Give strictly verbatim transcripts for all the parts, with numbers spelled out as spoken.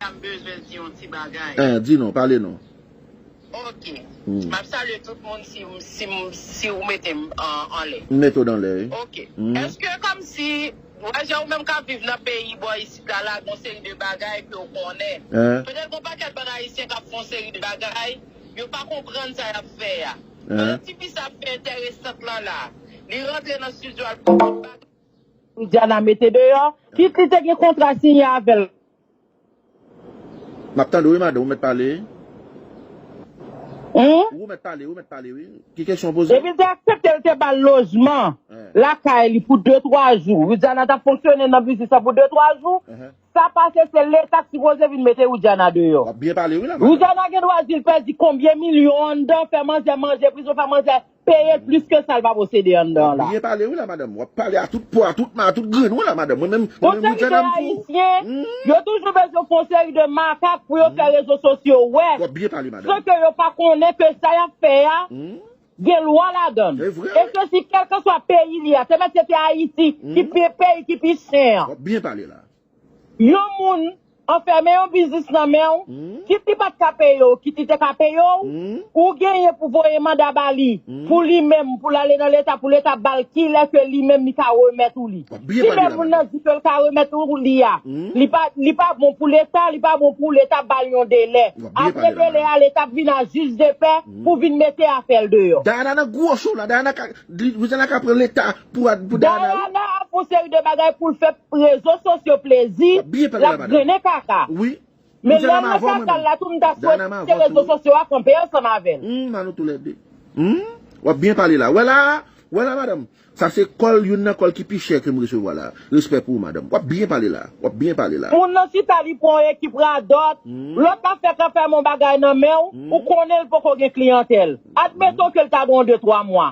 M bezwen di yon ti bagay. Eh, di non, pale non. Ok. M ap salye tout moun si, si, si ou mete m an, anlè. M mete w anlè, wi. Ok. Èske kòmsi, wè jan ou menm k ap viv nan peyi bò isit la, la, gon seri de bagay ke w konnen. Petèt gon pakèt bann Ayisyen k ap fè yon seri de bagay, yo pa konprann sa y ap fè a. Pandan tifi sa ap fè entèresant lan la, li rantre nan estidyo al pran bagay. Widiana mete deyò, kit li te gen kontra siyen avè l. M ap tande w wi, madanm, ou mèt pale. Wi, ou mèt pale, ou mèt pale, wi. Ki kesyon w poze? Depi l te aksepte l te ba l lojman lakay li pou de, twa jou. Widiana t ap fonksyone nan biznis lan pou de, twa jou. Sa pase, se Leta k sipoze vin mete Widiana deyò. W ap byen pale, wi, la, madanm. Widiana gen dwa di l pèdi konbyen milyon anndan, fè manzè manje prizon, fè manzè peye l plis ke sa l pa posede anndan an la. W ap byen pale, wi, la, madanm. W ap pale a tout pwa, a tout ma, a tout grenn, wi, la, madanm. Mwen menm, mwen menm, Widiana, m pou. Yon seri de Ayisyen, yo toujou bezwen fè yon seri de makak pou yo fè rezo sosyo wè. W ap byen pale, madanm. San ke yo pa konnen ke sa y ap fè a, gen lwa ladan l. E se si kèlkanswa peyi li a, se mèt se te Ayiti ki pi, peyi ki pi chen an. W ap byen pale la. Yon moun anfèmen yon biznis nan men w, kit li pa t ka peye w, kit li te ka peye w, ou genyen pou voye manda ba li, pou li menm, pou l ale nan Leta, pou Leta ba l kilè ke li menm li ka remèt ou li. Si lè moun nan di ke l ka remèt ou li a, li pa, li pa bon pou Leta, li pa bon pou Leta ba l yon delè. Apre delè a, Leta ap vin a jij de pè pou vin mete afè l deyò. Dayana nan gwo cho la, Dayana ka, Widiana ka pran Leta pou, pou Dayana, wi. Dayana ap fè yon seri de bagay pou l fè rezo sosyo plezi, l ap grennen kaka. Men lè l nan kaka l la tou, m ta swete rezo sosyo a kanpe ansanm avè l. M a nou toulède. W ap byen pale la. Wè la, wè la, madanm. Sa se kòl, youn nan kòl ki pi chè ke m resevwa la. Respè pou ou, madanm. W ap byen pale la. W ap byen pale la. Moun nan chita, li pran yon ekip radòt. Lòt la fèk anfèmen yon bagay nan men w, ou konnen l poko gen kliyantèl. Admeton ke l ta gen yon de, twa mwa.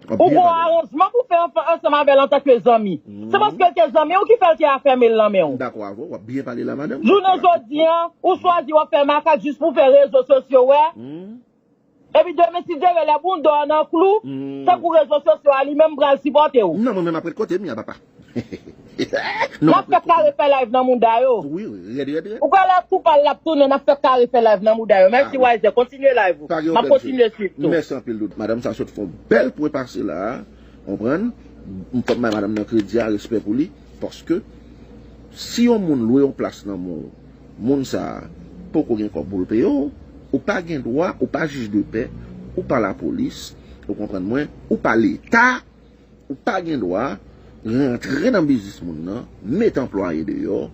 Ou gon aranjman pou fè ansanm avè l antanke zanmi. Se paske l te zanmi w ki fè l te afèmen l nan men w. M dakò avè w, w ap byen pale la, madanm. Jounen jodi a, ou chwazi w ap fè makak jis pou fè rezo sosyo wè. Epi demen, si Dye vle, lè bounda w nan klou, tankou rezo sosyo a, li menm pral sipòte w. Non, mwen menm ap ret kote m ye a, papa. N ap fè kare fè live nan mouda yo. Wi, wi, rèd, rèd, rèd. Ou kwè lè tou pal l ap tounen, n ap fè kare fè live nan mouda yo. Mèsi, Wiser, kontinye live ou. M ap kontinye swiv tou. Mèsi anpil, Dodo. Madanm sa sot fè yon bèl pwen pase la, konprann? M fòk bay madanm nan kredi a, respè pou li, paske si yon moun lwe yon plas nan men w, moun sa a poko gen kòb pou l peye w, ou pa gen dwa, ou pa jij de pè, ou pa lapolis, ou konprann mwen, ou pa Leta, ou pa gen dwa rantre nan biznis moun nan, mete anplwaye deyò,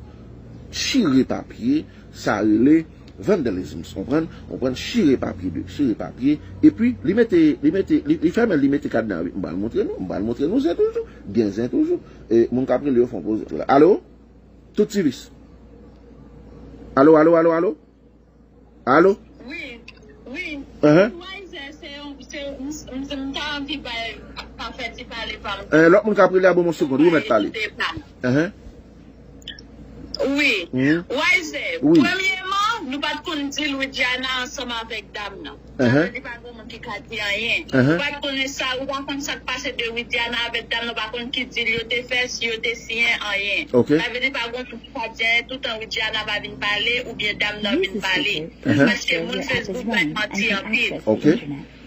chire papye, sa rele vandalism, konprann? Konprann? Chire papye de, chire papye, epi li mete, li mete, li, li fèmen, li mete kadna, wi. M pral montre nou, m pral montre nou zen toujou, gen zen toujou. E moun k ap rele yo fè yon poze. Alo? Tout sivis. Alo, alo, alo, alo? Alo? Wi, wi. Wiser, se yon, se yon, m, m, m ta anvi bay pa fè ti pale pa m. Eh, lòt moun k ap rele a, ban m yon segond, ou mèt pale. Wi. Wiser, premyeman, nou pa t konn di Widiana ansanm avèk dam nan. Sa vle di pa gen moun ki ka di anyen. Ou pa t konnen sa, ou pa konn sa k pase de Widiana avèk dam nan, ou pa konn ki deal yo te fè, si yo te siyen, anyen. Sa vle di pa gen moun ki ka di anyen, toutan Widiana pa vin pale, oubyen dam nan vin pale. Paske moun Facebook bay manti anpil.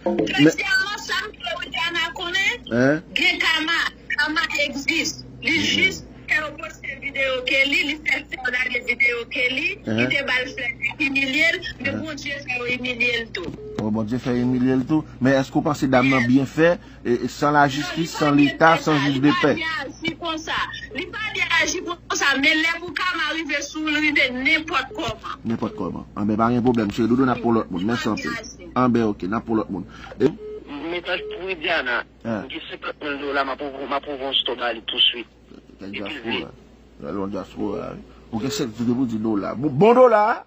Dezyèmman, sa m vle Widiana konnen, gen kama. Kama egzis. Li jis fè yo poste videyo ke li, li fè sè w lage videyo ke li, ki te ba l flè, li imilye l, men Bondye fè yo imilye l tou. Bon, Bondye fè yo imilye l tou. Men èske w panse dam nan byen fè, e, e, san lajistis, san Leta, san jij de pè? Li pa dwe aji konsa. Li pa dwe aji konsa, men lè pou kama rive sou l, rive nenpòt kòman. Nenpòt kòman. Anben, pa gen pwoblèm, cheri Dodo, n ap pran lòt moun. Mèsi anpil. Anben, oke, n ap pran lòt moun. E, mesaj pou Widiana. M gen senkant mil dola, m ap ouvri, m ap ouvri yon store ba li touswit. Kèk dyaspora. Lè lwen dyaspora, wi. Ou gen senk jou depi w di dola. Bon, bon dola!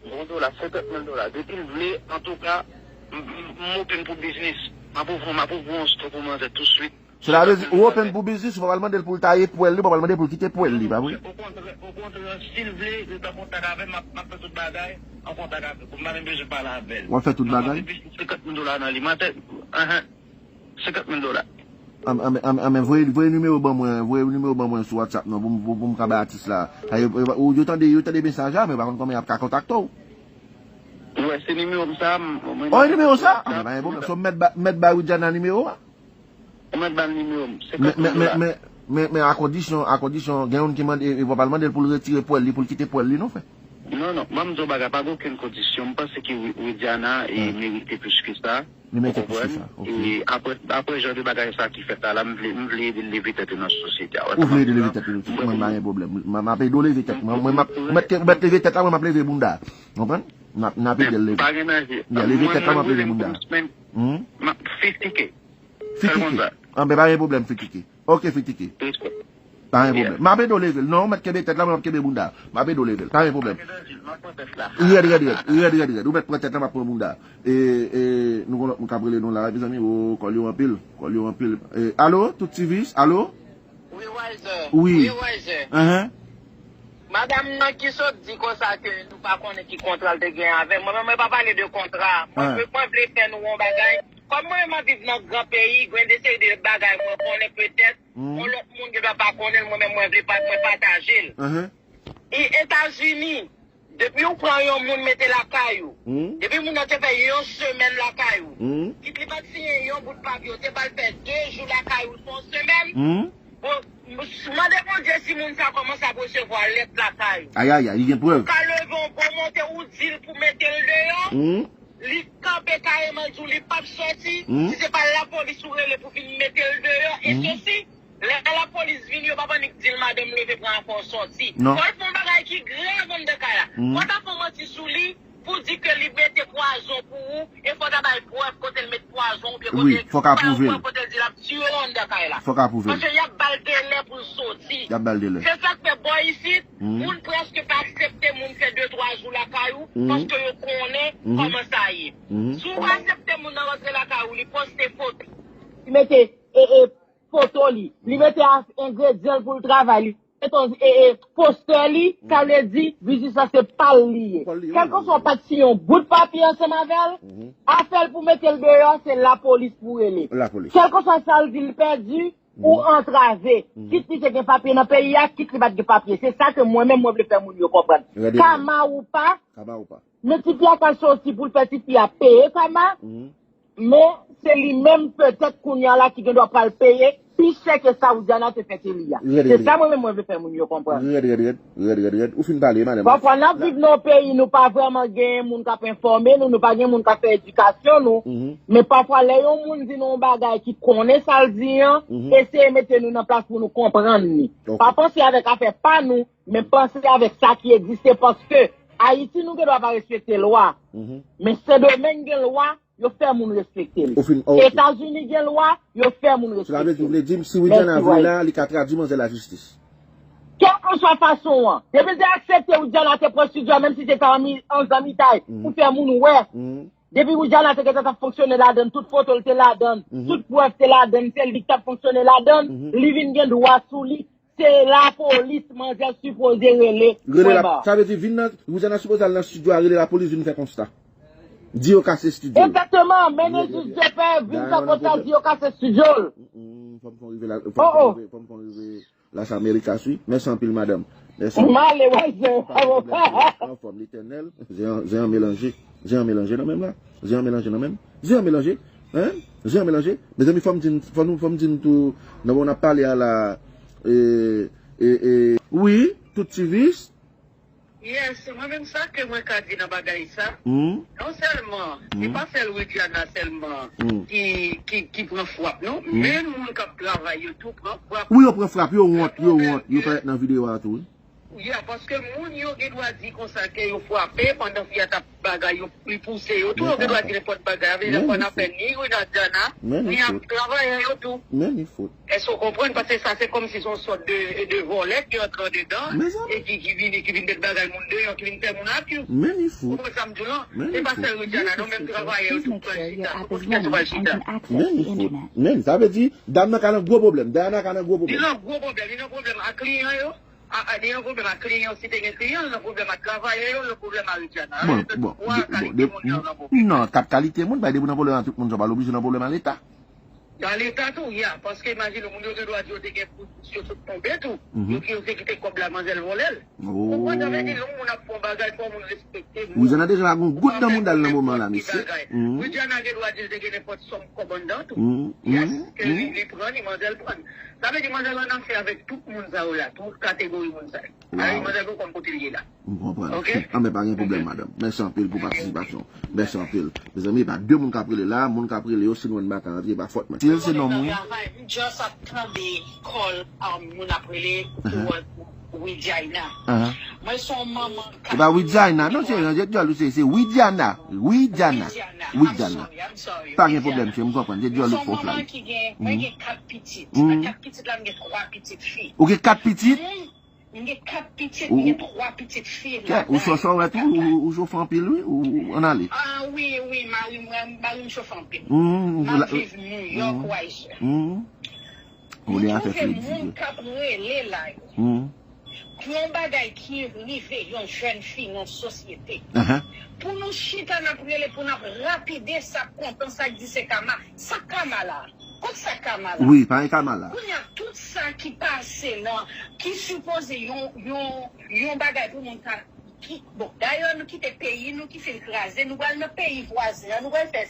Bon dola, senkant mil dola. Depi l vle, antouka, m, m, m open pou biznis. M ap ouvri, m ap ouvri yon store pou manzè touswit. Sela vle di, ou open pou biznis, ou pa pral mande l pou l taye pwèl li, ou pa pral mande l pou l kite pwèl li, pa vre? Okontrè, okontrè, si l vle, li ta kontak avè m, m ap, m ap fè tout bagay an kontak avè l. M pa menm bezwen pale avè l. W ap fè tout bagay? M ap fè biznis senkant mil dola nan li. M ap fè, enhen. Senkant mil dola. An, an, an, an, men voye, voye nimewo ban mwen, voye nimewo ban mwen sou WhatsApp non, pou m, pou, pou m ka bay atis la. Sa, yo, yo, yo tande, yo tande mesaj la, men yo pa konn kòman y ap ka kontakte w. Ou wè, se nimewo m sa, m, mwen. Oh, nimewo sa? Ah, men pa gen pwoblèm. So, m mèt ba, m mèt ba Widiana nimewo a? Ou mèt ba l nimewo m, senkant mil dola. Men, men, men, men, men, men a kondisyon, a kondisyon, gen youn ki mande, e, e w ap al mande l pou l retire pwèl li, pou l kite pwèl li, non, frè. Non, non, ban m di w bagay, pa gen okenn kondisyon. M panse ke Wi-, Widiana, e, merite plis ke sa. Li mete plis ke sa. Ok. E apre, apre jan de bagay sa ki fèt la, la, m vle, m vle ede l leve tèt li nan sosyete a. Ou vle ede l leve tèt li nan sosyete. Mwen, m pa gen pwoblèm. M, m ap ede w leve tèt. Mwen, mwen, m ap, ou mèt, ou mèt leve tèt la, mwen, m ap leve bounda. Konprann? N ap, n ap ede l leve. Ya, leve tèt la, m ap leve bounda. Hmm? M ap fifty K. Fifty K. Anben, pa gen pwoblèm, fifty K. Ok, fifty K. Pa gen pwoblèm. M ap ede w leve l. Non, ou mèt kenbe tèt la, mwen m ap kenbe bounda. M ap ede w leve l. Pa gen pwoblèm. Rèd, rèd, rèd. Rèd, rèd, rèd. Ou mèt pran tèt la, m ap pran bounda. E, e, nou gon lòt moun k ap rele nou la, wi, mezanmi. O, kòl yo anpil. Kòl yo anpil. E, alo, tout T V? Alo? Wi, Wiser. Wi. Wi, Wiser. Ahan. Madanm nan ki sot di konsa ke nou pa konnen ki kontra l te gen avè m. Mwen menm, mwen pa pale de kontra. Mwen, mwen vle fè nou yon bagay. Kòm mwen menm mwen viv nan gran peyi, gen de seri de bagay mwen konnen petèt, yon lòt moun gendwa pa konnen l, mwen menm mwen vle pa, mwen pataje l. E Etazini, depi w pran yon moun mete lakay ou, depi moun nan te fè yon semèn lakay ou, kit li pa t siyen yon bout papye, ou te ba l fè de jou lakay ou, se yon semèn, bon, mande Bondye si moun sa kòmanse ap resevwa lèt lakay ou. Ayayay, li gen prèv. Ou ka leve yon bon moute, ou di l pou mete l deyò. Li kanpe kareman, l di w li p ap sòti, si se pa lapolis ou rele pou vin mete l deyò, e sosi, lè lapolis vini, yo p ap annik di l madanm leve pran afè w sòti. Fò l fè yon bagay ki grav anndan kay la. Fò w ta fè yon manti sou li pou di ke li mete pwazon pou ou, e fò w ta bay prèv kote l met pwazon oubyen kote, bay yon prèv kote l di l ap tiye w anndan kay la. Paske y ap ba l delè pou l soti. Se sa k fè bò isit, moun prèske pa aksepte moun fè de twa jou lakay ou, paske yo konnen kòman sa ye. Si w pa aksepte moun nan rantre lakay ou, li poste foto, li mete, e, e, foto li, li mete a, engredyan l pou l travay, li mete, e, e, postè li, sa vle di, biznis la se pa l li ye. Kèlkanswa w pa t siyen yon bout papye ansanm avè l, afè l pou mete l deyò, se lapolis pou rele. Kèlkanswa sa l di l pèdi, ou antrave. Kit li te gen papye nan peyi a, kit li pa t gen papye. Se sa ke mwen menm mwen vle fè moun yo konprann. Kama ou pa, men tifi a ka soti pou l fè tifi a peye kama, men se li menm petèt kounye a la ki gendwa pral peye pi chè ke sa Widiana te fè Kelly a. Se sa mwen menm mwen vle fè moun yo konprann. Rèd, rèd, rèd. Rèd, rèd, rèd. Ou fin pale, madanm. Pafwa n ap viv nan yon peyi nou pa vrèman genyen moun k ap enfòme nou, nou pa gen moun k ap fè edikasyon nou. Men pafwa lè yon moun di nou yon bagay ki konnen sa l di an, eseye mete nou nan plas pou nou konprann li. Pa panse avèk afè pa nou, men panse avèk sa ki egziste paske Ayiti nou gendwa pa respekte lwa. Men Sendomeng gen lwa, yo fè moun respekte l. Etazini gen lwa, yo fè moun respekte l. Sila vle di, vle di m, si Widiana vle la, li ka tradui manzè lajistis. Kèlkanswa fason an, depi l te aksepte Widiana te pran estidyo a, menm si se te an mi-, an zanmitay, pou fè moun wè. Depi Widiana te gentan t ap fonksyone ladann, tout foto l te ladann, tout prèv te ladann, se li k t ap fonksyone ladann, li vin gen dwa sou li, se lapolis manzè sipoze rele. Rele la, sa vle di vin nan, Widiana sipoze al nan estidyo a, rele lapolis vin fè konsta. Di yo kase estidyo l. Egzakteman, mennen jij depè, vin fè konsta, di yo kase estidyo l. Fò m fè w rive la, fò m fè w rive, fò m fè w rive Las Americas, wi. Mèsi anpil, madanm. Mèsi. M ale, wè, se avoka. Anfòm, Letènèl. Zen an, zen an melanje. Zen an melanje nan menm la. Zen an melanje nan menm. Zen an melanje. Hein? Zen an melanje. Mezanmi, fò m di n, fò nou, fò m di n tou, nan moman n ap pale a la, e, e, e, wi, tout T V. Yes, mwen menm sa ke mwen ka di nan bagay sa, non sèlman, se pa sèl Widiana sèlman ki, ki, ki pran frap, non, men moun k ap travay yo tou pran frap. Wi, yo pran frap, yo wont, yo wont, yo parèt nan videyo a tou, wi. Ya, paske moun yo gen dwa di konsa ke yo frape pandan fi a t ap bagay yo, li pouse yo tou, yo gen dwa di nenpòt bagay. Sa vle di fò n ap fè ni Widiana, ni ak travayè yo tou. Men ni fot. Èske w konprann? Paske sa se kòmsi se yon sòt de, de vòlè ki antre andedan e ki, ki vini, ki vin met bagay moun deyò, ki vin fè moun abuz. Men ni fot. Ou konprann sa m di w lan? Se pa sèl Widiana, non, menm travayè yo tou pral chita. Tout moun pral chita. Men ni fot. Men, sa vle di, dam nan ka nan gwo pwoblèm. Diana ka nan gwo pwoblèm. Li nan gwo pwoblèm. Li nan pwoblèm ak kliyan yo. A, a, li nan pwoblèm ak kliyan, si te gen kliyan, li nan pwoblèm ak travayè yo, li nan pwoblèm ak Widiana. Bon, bon, bon, de, non, kat kalite moun, bay de moun nan pwoblèm ak tout moun, sa pa oblije nan pwoblèm ak Leta. Nan leta tou, ya, paske imajine w, moun yo gen dwa di yo te gen pou yo sot tonbe tou. Mhm. Yo ki yo se kite kòb la, manzèl vòlè l. Oh. Ou konprann, sa vle di lè yon moun ap fè yon bagay, fò moun respekte moun. Widiana deja pa gen gout nan mouda l nan moman la, mesye. Mhm. Widiana gen dwa di l te gen nenpòt sòm kòb anndan tou. Mhm. Yes, ke li, li pran, li manzèl pran. Sa vle di manzèl annafè avèk tout moun sa yo la, tout kategori moun sa yo. Ay, manzè poko konn kote l ye la. M konprann. Ok. Anben, pa gen pwoblèm, madanm. Mèsi anpil pou patisipasyon. Mèsi anpil. Mezanmi, e pa de moun k ap rele la, moun k ap rele yo, si nou wè n pa ka rantre, e pa fòt mwen. Sil se non mwen. M just ap tande call, um, moun ap rele pou, pou Widiana. Mwen se yon manman k ap... E pa Widiana, non, se, se dyòl ou se, se Widiana. Widiana. Widiana. Pa gen pwoblèm, cheri, m konprann. Se dyòl ou fè w flayi. Mwen se yon manman ki gen, mwen gen kat pitit. Nan kat pitit la, m gen twa pitit fi. Ou gen kat pitit? M gen kat pitit, m gen twa pitit fi ladan. Ou chòchòwèt, wi, ou, ou chofe anpil, wi, ou ann ale. Ah, wi, wi, mari mwen, mari m chofe anpil. M ap viv New York, Wise. M twouve moun k ap rele la yo. Pou yon bagay ki rive yon jèn fi nan sosyete. Pou nou chita n ap rele, pou n ap lapide sa k kontan, sa k di se kama. Sa kama la? Kot sa kama la? Wi, pa gen kama la. Kounye a, tout sa ki pase nan, ki sipoze yon, yon, yon bagay pou moun ta, ki, bon, dayè nou kite peyi nou ki fin kraze, nou pral nan peyi vwazen an, nou pral fè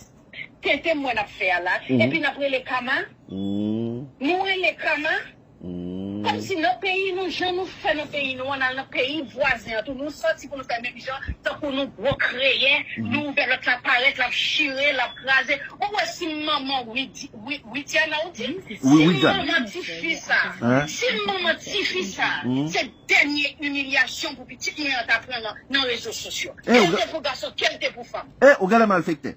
tenten mwen n ap fè a la, epi n ap rele kama? Nou rele kama? Kòmsi nan peyi nou, jan nou fè nan peyi nou an, n al nan peyi vwazen an tou, nou sòti pou nou fè menm jan, tankou nou gwo kreyè, nou ouvè lòt la parèt, l ap chire, l ap kraze. Ou wè si manman Widi-, Wi-, Widiana ou di? Si manman tifi sa, si manman tifi sa, se dènye imilyasyon pou pitit mwen an ta pran nan, nan rezo sosyo. Kèlte pou gason, kèlte pou fanm. E, ou genlè malfektè.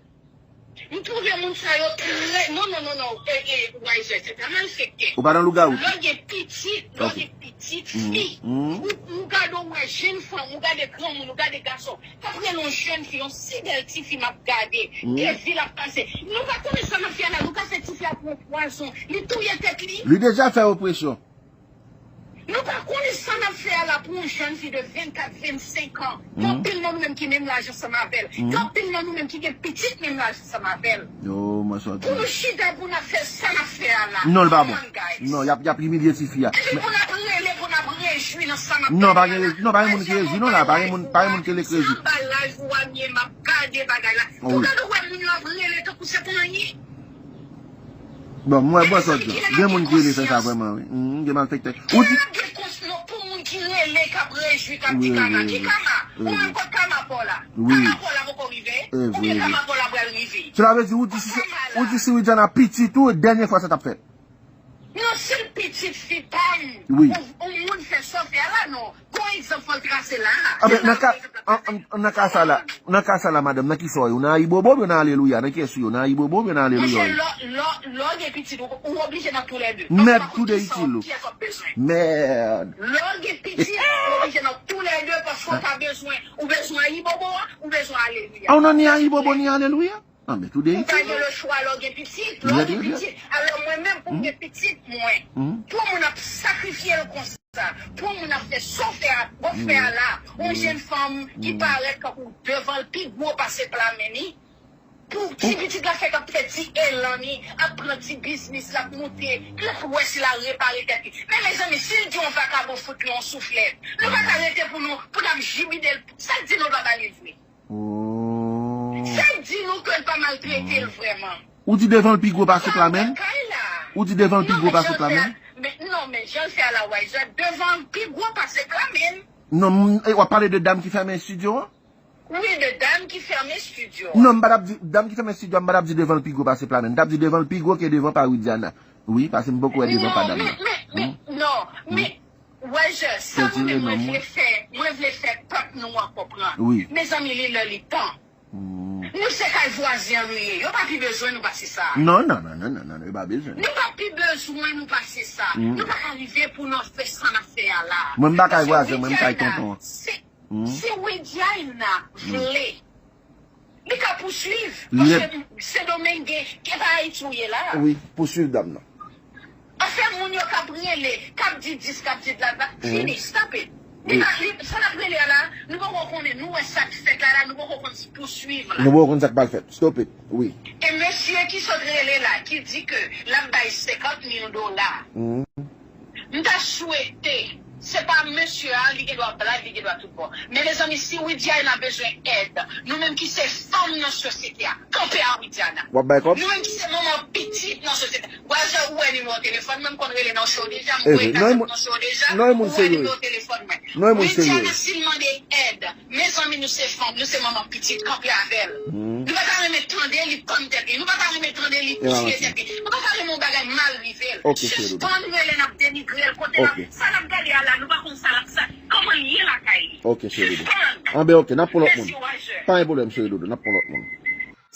M twouve moun sa yo trè, non, non, non, non, e, e, Wise, se pa malfektè. Ou pa nan lougawou? Lè w gen pitit, lè w gen pitit fi, ou, ou gade, ou wè jèn fanm, ou gade granmoun, ou gade gason, k ap rele yon jèn fi, yon si bèl tifi m ap gade, de vi l ap pase. Nou pa konnen sa n ap fè la, nou ka fè tifi a pran pwazon, li touye tèt li. Li deja fè opresyon. Nou pa konnen sa n ap fè a la pou yon jèn fi de vennkat, vennsenk an. Gen anpil nan nou menm ki menm laj ansanm avè l. Gen anpil nan nou menm ki gen pitit menm laj ansanm avè l. Pou nou chita pou n ap fè sa n ap fè a la. Non, l pa bon. Non, y ap, y ap imilye tifi a. Epi pou n ap rele, pou n ap rejwi nan sa n ap fè a la. Non, pa gen, non, pa gen moun ki rejwi, non, la, pa gen moun, pa gen moun ki rele k rejwi. Anba laj ou a m ye, m ap gade bagay la. Pou gade w wè moun yo ap rele tankou se pou anyen. Bon, m wè bò sa w di a. Gen moun ki rele fè sa vrèman, wi. Gen malfektè. Ou di... Gen konsyon pou moun ki rele, k ap rejwi, k ap di kama. Ki kama? Ou menm kot kama pa w la? Kama pa w la poko rive? Oubyen kama pa w la pral rive? Cela veut dire, ou di si, ou di si Widiana pitit ou, dènye fwa sa t ap fèt. Non, si l pitit fi pa m, ou, ou moun fè sa w fè a la, non. Gon egzanp fò l trase la. Anben, nan ka, an, an, nan ka sa la, nan ka sa la, madanm, nan ki sa w ye? Ou nan Ayibobo oubyen nan Alelouya? Nan kiyès ou ye? Ou nan Ayibobo oubyen nan Alelouya? Monchè, lè, lè, lè w gen pitit, ou, ou oblije nan toulède. Mèd, tou de itil ou. Mèd. Lè w gen pitit, ou oblije nan toulède paske w pa bezwen, ou bezwen Ayibobo a, ou bezwen Alelouya. A, ou nan ni Ayibobo ni Alelouya? Anben, tou de itil. Ou pa gen lechwa lè w gen pitit. Lè w gen pitit. Alò, mwen menm, pou m gen pitit mwen, pou yon moun ap sakrifye l konsa, pou yon moun ap fè sa w fè a, w ap fè a la, yon jèn fanm ki parèt kankou devan l pi gwo pase pla men li, pou ti pitit la fèk ap fè ti elan li, ap pran ti biznis, l ap moute, l ap wè si l a repare tèt li. Men mezanmi, si l di yon vakabon fout li yon souflèt, nou pa ka rete pou nou, pou n ap jibile l. Sa k di nou pa ba li vre? Sa k di nou ke l pa maltrete l vrèman? Ou di devan l pi gwo pase pla men l? Ou di devan l pi gwo pase pla men l? Men, non, men jan l fè a la, Wise, devan l pi gwo pase pla men l. Non, m, e, w ap pale de dam ki fèmen estidyo an? Wi, de dam ki fèmen estidyo an. Non, m pa t ap di, dam ki fèmen estidyo an, m pa t ap di devan l pi gwo pase pla men l. M t ap di devan l pi gwo ke devan pa Widiana. Wi, paske m poko wè devan pa dam nan. Non, men, men, men, non, men, Wise, sa mwen menm mwen vle fè, mwen vle fè pèp nou an konprann. Mezanmi, li lè li tan. Nou se kay vwazen an nou ye. Yo pa pi bezwen nou pase sa. Non, non, non, yo pa bezwen. Nou pa pi bezwen nou pase sa. Nou pa ka rive pou nou fè sa n ap fè a la. Mwen, m pa kay vwazen, mwen, m kay tonton an. Si, si Widiana vle, li ka pouswiv. Paske Sendomeng gen, gen pa Ayiti ou ye la. Wi, pouswiv dam nan. Afè moun yo k ap rele, k ap di dis, k ap di dladla, fini, stop it. Li pa, li, sa n ap rele a la, nou poko konnen, nou wè sa k fèt la, la, nou poko konn si pou swiv la. Nou poko konn sa k pral fèt. Stop it. Wi. E mesye ki sot rele la, ki di ke l ap bay senkant mil dola. M ta swete, se pa mesye a, li gen dwa black, li gen dwa tout bon. Men mezanmi, si Widiana bezwen èd, nou menm ki se fanm nan sosyete a, kanpe a Widiana. W ap bay kòb? Nou menm ki se manman pitit nan sosyete a. Wazè, ou wè nimewo telefòn mwen, m konn rele nan show deja, m voye kazèk nan show deja, ou wè nimewo telefòn mwen. Widiana, si l mande èd, mezanmi, nou se fanm, nou se manman pitit, kanpe avè l. Nou pa ta renmen tande li pann tèt li, nou pa ta renmen tande li tiye tèt li, nou pa ta renmen yon bagay mal rive l. Sispann rele n ap denigre l, kote n ap, sa n ap gade a la, nou pa konn sa l ap sa, kòman l ye lakay li. Sispann. Anben, ok, n ap pran lòt moun. Pa gen pwoblèm, cheri doudou, n ap pran lòt moun.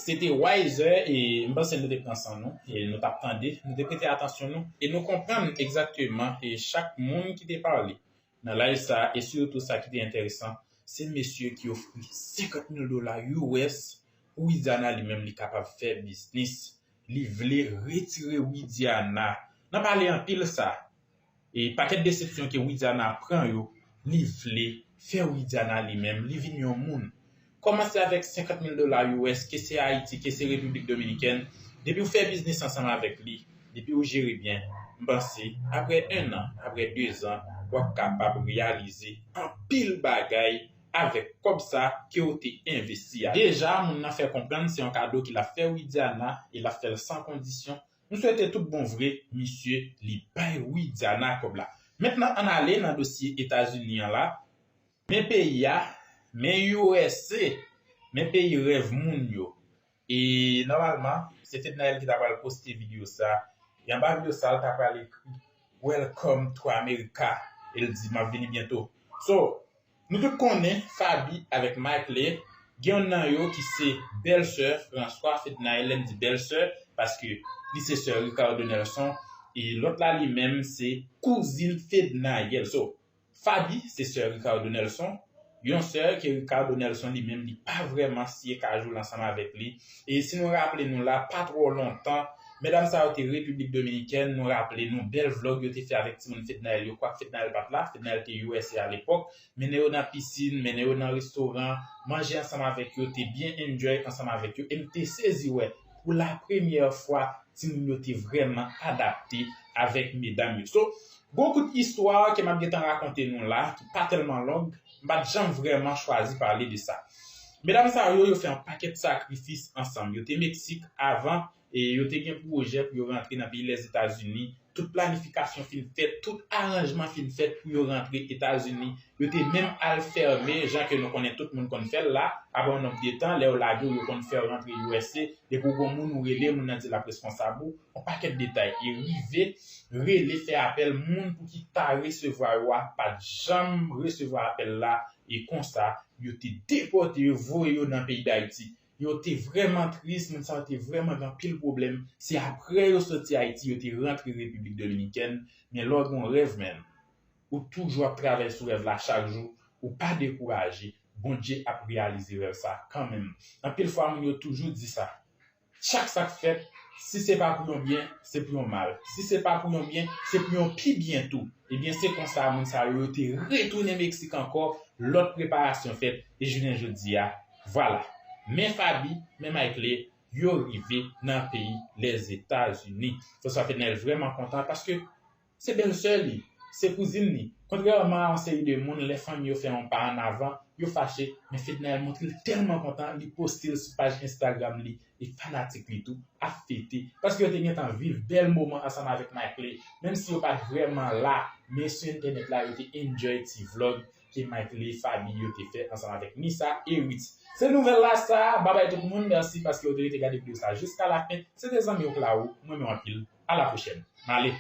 Se te Wiser, e m panse nou te pran san nou, e nou t ap tande, nou te prete atansyon nou, e nou konprann egzakteman, e chak moun ki te pale nan live sa a, e sitou sa ki te enteresan, se mesye ki ofri senkant mil dola U S pou Widiana li menm li kapab fè biznis. Li vle retire Widiana. N ap pale anpil sa. E pakèt desepsyon ke Widiana pran yo, li vle fè Widiana li menm, li vin yon moun. Kòmanse avèk senkant mil dola U S, ke se Ayiti, ke se Repiblik Dominikèn, depi w fè biznis ansanm avèk li, depi w jere byen, m panse, apre en an, apre de zan, w ap kapab reyalize anpil bagay avèk kòb sa ke w te envesti a. Deja, moun nan fè konprann se yon kado ke l ap fè Widiana e l ap fè l san kondisyon. M swete tout bon vre, misye, li bay Widiana kòb la. Mentnan, ann ale nan dosye Etazini an la. Men peyi a, men U S A, men peyi rèv moun yo. E nòmalman, se Fednaelle ki ta pral poste videyo sa. E anba videyo sa, l ta pral ekri "Welcome to America." E l di, "M ap vini byento." So, nou tout konnen Faby avèk Mickley, gen youn nan yo ki se bèlsè François Fednaelle, lè m di bèlsè, paske li se sè Ricardo Nelson, e lòt la li menm se kouzin Fednaelle. So, Faby se sè Ricardo Nelson, yon sè ke Ricardo Nelson li menm li pa vrèman siye kajou l ansanm avèk li. E si nou raple nou la, pa twò lontan, medam sa yo te Repiblik Dominikèn, nou raple nou bèl vlog yo te fè avèk timoun Fednaelle yo, kwak Fednaelle pa t la, Fednaelle te U S A alepòk, mennen yo nan pisin, mennen yo nan restoran, manje ansanm avèk yo, te byen enjoy ansanm avèk yo, e m te sezi wè, pou la premyè fwa, timoun yo te vrèman adapte avèk medam yo. So, gwo kout istwa ke m ap gentan rakonte nou la, ki pa tèlman long, m pa t janm vrèman chwazi pale de sa. Medam sa yo, yo fè yon pakèt sakrifis ansanm. Yo te Meksik avan, e yo te gen pwojè pou yo rantre nan peyi Lèzetazini. Tout planifikasyon fin fèt, tout aranjman fin fèt pou yo rantre Etazini. Yo te menm al fèmen, jan ke nou konnen tout moun konn fè l la, apre yon nonb de tan, lè yo lage w, yo konn fè w rantre U S A, depi w gon moun ou rele, moun nan di l ap responsab ou, yon pakèt detay. E rive, rele, fè apèl, moun pou ki ta resevwa yo a, pa t janm resevwa apèl la, e konsa, yo te depòte yo, voye yo nan peyi Dayiti. Yo te vrèman tris, moun sa yo te vrèman gen anpil pwoblèm. Se apre yo soti Ayiti, yo te rantre Repiblik Dominikèn. Men lè w gen yon rèv, menm, ou toujou ap travay sou rèv la chak jou, ou pa dekouraje, Bondye ap reyalize rèv sa kanmenm. Anpil fwa, moun yo toujou di sa. Chak sa k fèt, si se pa pou yon byen, se pou yon mal. Si se pa pou yon byen, se pou yon pi byen tou. Ebyen, se konsa moun sa yo, yo te retounen Meksik ankò, lòt preparasyon fèt, e jounen jodi a, vwala. Men Faby, men Mickley, yo rive nan peyi Lèzetazini. François Fednaelle vrèman kontan paske se bèlsè li, se kouzin li. Kontrèman a yon seri de moun, lè fanmi yo fè yon pa annavan, yo fache, men Fednaelle montre l tèlman kontan, li poste l sou paj Instagram li, e fanatik li tou ap fete, paske yo te gentan viv bèl moman ansanm avèk Mickley, menm si yo pa t vrèman la, men sou entènèt la, yo te enjoy ti vlog ke Mickley, Faby yo te fè ansanm avèk Nissa e Ritz. Se nouvèl la sa, babay tout moun, mèsi paske w te rete gade videyo sa jiska lafen. Se te zanmi w Claro, m renmen w anpil. A la pwochèn. M ale.